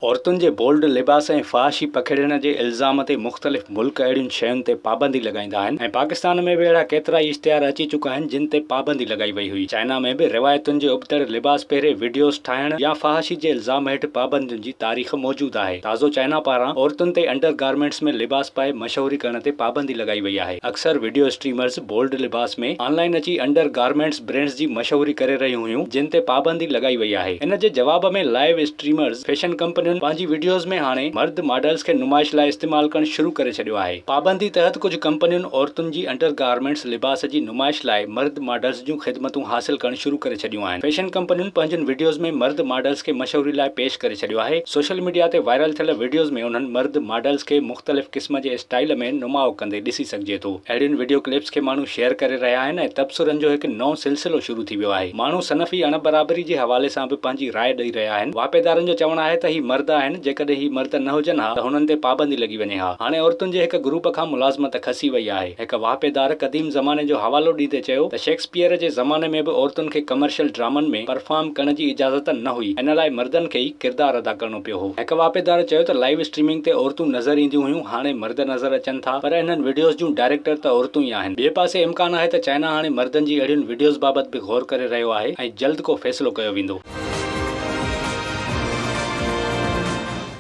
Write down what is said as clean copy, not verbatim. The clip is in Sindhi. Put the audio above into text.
عورتن جي بولڊ لباس ۽ فحاشي پکيڙڻ جي الزام تي مختلف ملڪ اهڙين شين تي پابندي لڳائيندا آهن ۽ پاڪستان ۾ به اهڙا ڪيترائي اشتهار اچي چڪا آهن جن تي پابندي لڳائي وئي هئي. چائنا ۾ به روايتن جي ابتڙ لباس پهري وڊيوز ٺاهڻ يا فحاشي جي الزام هيٺ پابندين جي تاريخ موجود آهي. تازو چائنا پاران عورتن تي انڊر گارمينٽس ۾ لباس پائي مشهوري ڪرڻ تي پابندي لڳائي وئي آهي. اڪثر وڊيو اسٽريمرز بولڊ لباس ۾ آن لائن اچي انڊر گارمينٽس برينڊز جي مشهوري ڪري رهيون هيون جن تي پابندي لڳائي وئي آهي. ان جي جواب ۾ لائيو اسٽريمرز فيشن ڪمپنين پنهنجي وڊيوز ۾ هاڻي مرد ماڊلز کي نمائش لاء استعمال ڪرڻ شروع ڪري ڇڏيو آهي. پابندي تحت ڪجهه ڪمپنين عورتن جي انڊر گارمينٽس لباس جي نمائش لاء مرد ماڊلز جون خدمتون حاصل ڪرڻ شروع ڪري ڇڏيون آهن. فيشن ڪمپنين پنهنجن وڊيوز ۾ مرد ماڊلز کي مشهوري لاء پيش ڪري ڇڏيو آهي. سوشل ميڊيا تي وائرل ٿيل وڊيوز ۾ انهن مرد ماڊلز کي مختلف قسم جي اسٽائيل ۾ نماء ڪندي ڏسي سگهجي ٿو. اهڙين وڊيو ڪلپس کي ماڻهو شيئر ڪري رهيا آهن ۽ تبصرن جو هڪ نئون سلسلو شروع ٿي ويو آهي. ماڻهو صنفي اڻ برابري جي حوالي سان به پنهنجي راء ڏئي رهيا آهن. واهپيدارن جو چوڻ آهي ته هي مرد آهن، جيڪڏهن هي مرد نه هجن ها ته هنن تي پابندي لڳي وڃي ها. هاڻي عورتن جي هڪ گروپ کان ملازمت کسي وئي آهي. هڪ واهپيدار قديم زماني جو حوالو ڏيندي چيو ته شيڪسپيئر جي زماني ۾ به عورتن کي ڪمرشل ڊرامن ۾ پرفارم ڪرڻ جي اجازت نه هئي، ان لاء مردن کي ئي ڪردار ادا ڪرڻو پيو هو. هڪ واهپيدار چيو ته لائيو اسٽريمنگ تي عورتون نظر اينديون هيون، هاڻي مرد نظر اچن ٿا پر انهن وڊيوز جون ڊائريڪٽر ته عورتون ئي آهن. ٻئي پاسي امڪان آهي ته چائنا هاڻي مردن جي اهڙين وڊيوز بابت به غور ڪري رهيو آهي ۽ جلد ڪو فيصلو ڪيو ويندو.